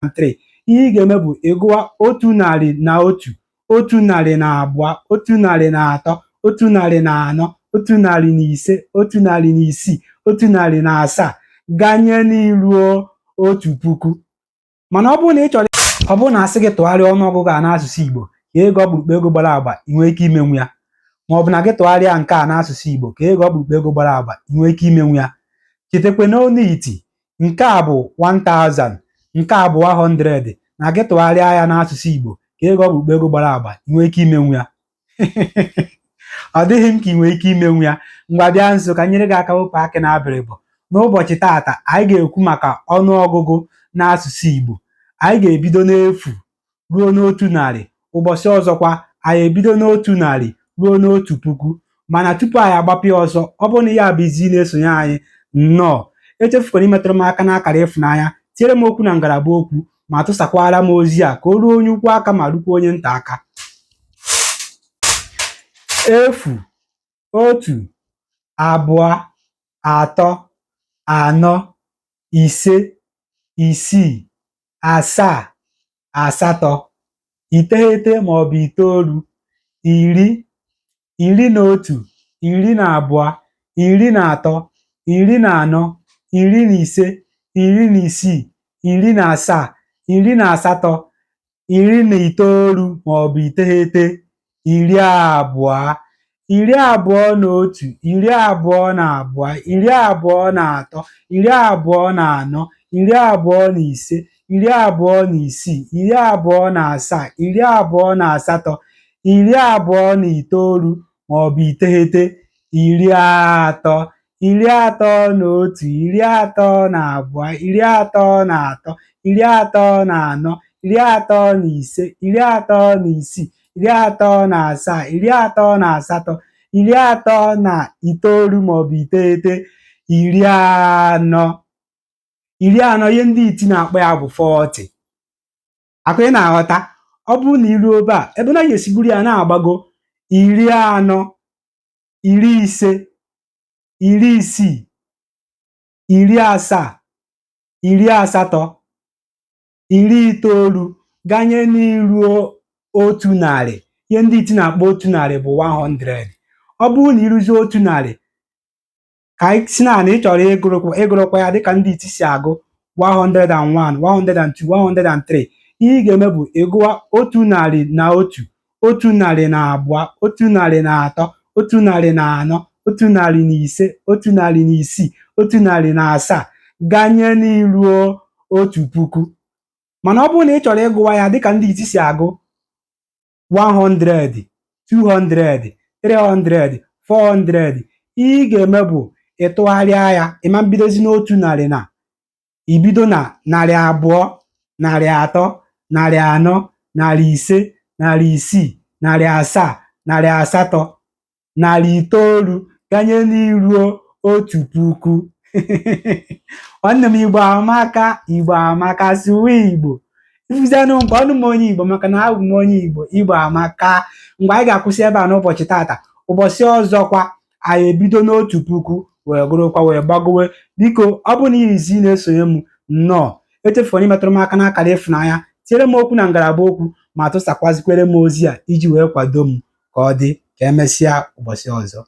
103. Ihe ị ga-eme bụ ịgụwa 101, 102, 103, 104, 105, 106, 107, ganye n'iruo 1000. Mana ọ bụrụ na ị chọrọ, ọ bụrụ na asị gị tụgharịa ọnụọgụgụ a n'asụsụ Igbo ka ego ọkpụrụkpụ ego gbara agba, ị nwee ike imenwu ya? Ma ọ bụ na gị tụgharịa nke a n'asụsụ Igbo ka ego ọkpụrụkpụ ego gbara agba, ị nwee ike imenwu ya? Chetakwa n'onu iti, nke a bụ 1000, nke a bụ 100. Na gị tụgharịa ya n'asụsụ Igbo ka ego ọkpụrụkpụ ego gbara agba, ị nwee ike imenwu ya? Ọ dịghị m ka ị nwee ike imenwu ya. Ngwa, bịa nso ka m nyere gị aka wepụ akị na abịrịbọ. N'ụbọchị taata, anyị ga-ekwu maka ọnụọgụgụ n'asụsụ Igbo. Anyị ga-ebido n'efu ruo n'100. Ụbọchị ọzọkwa, anyị ebido n'100 ruo n'1000. Mana tupu anyị agbapụ ya ọsọ, ọ bụrụ na ya bụ izi na-esonye anyị, nnọọ. Echefukwara imetụrụ m aka n'akara ịfụnanya, tinyere m okwu na ngalaba okwu, ma tụsakwara m ozi a ka o ruo onye ukwu aka ma rukwa onye nta aka. 0, 1, 2, 3, 4, 5, 6, 7, 8, 9 maọbụ 9, 10, 11, 12, 13, 14, 15, 16, 17, 18, 19 maọbụ 9, 20, 21, 22, 23, 24, 25, 26, 27, 28, 29 maọbụ 9, 30, 31, 32, 33, 34, 35, 36, 37, 38, 39 maọbụ 9, 40, 40. Ihe ndị iti na-akpọ ya bụ 40. Akwa ị na-aghọta? Ọ bụrụ na iruo ebe a, ebe na ga-esi buru ya na-agbago: 40, 50, 60, 70, 80, 90, ganye n'iruo 100. Ihe ndị iti na-akpọ 100 bụ 100. Ọ bụrụ na ịrụzie 100, ka anyị si na na ị chọrọ ịgụrụkwa ya dịka ndị iti si agụ 101, 102, 103, ihe ị ga-eme bụ ịgụwa 101, 102, 103, 104, 105, 106, 107, ganye n'iruo 1000. Mana ọ bụrụ na ị chọrọ ịgụwa ya dịka ndị iti si agụ 100, 200, 300, 400, ihe ị ga-eme bụ ịtụgharịa ya. Ịma mbidozi n'100, na ibido na 200, 300, 400, 500, 600, 700, 800, 900, ganye n'iruo 1000. Nwanne m, Igbo amaka, Igbo amaka. Sụwa Igbo, ifụzianụ nke ọnụ m onye Igbo, maka na abụ m onye Igbo. Igbo amaka. Mgbe anyị ga-akwụsị ebe a n'ụbọchị tata, ụbọchị ọzọkwa, anyị ebido n'1000 wee gụrụkwa wee gbagowe. Biko, ọ bụrụ na izi na-esonye m, nnọọ. Echefuru imetụrụ m aka n'akara ịfụnanya, tinyere m okwu na ngalaba okwu, ma tụsakwazikwere m ozi a iji wee kwado m. Ka ọ dị, ka emesịa ụbọchị ọzọ.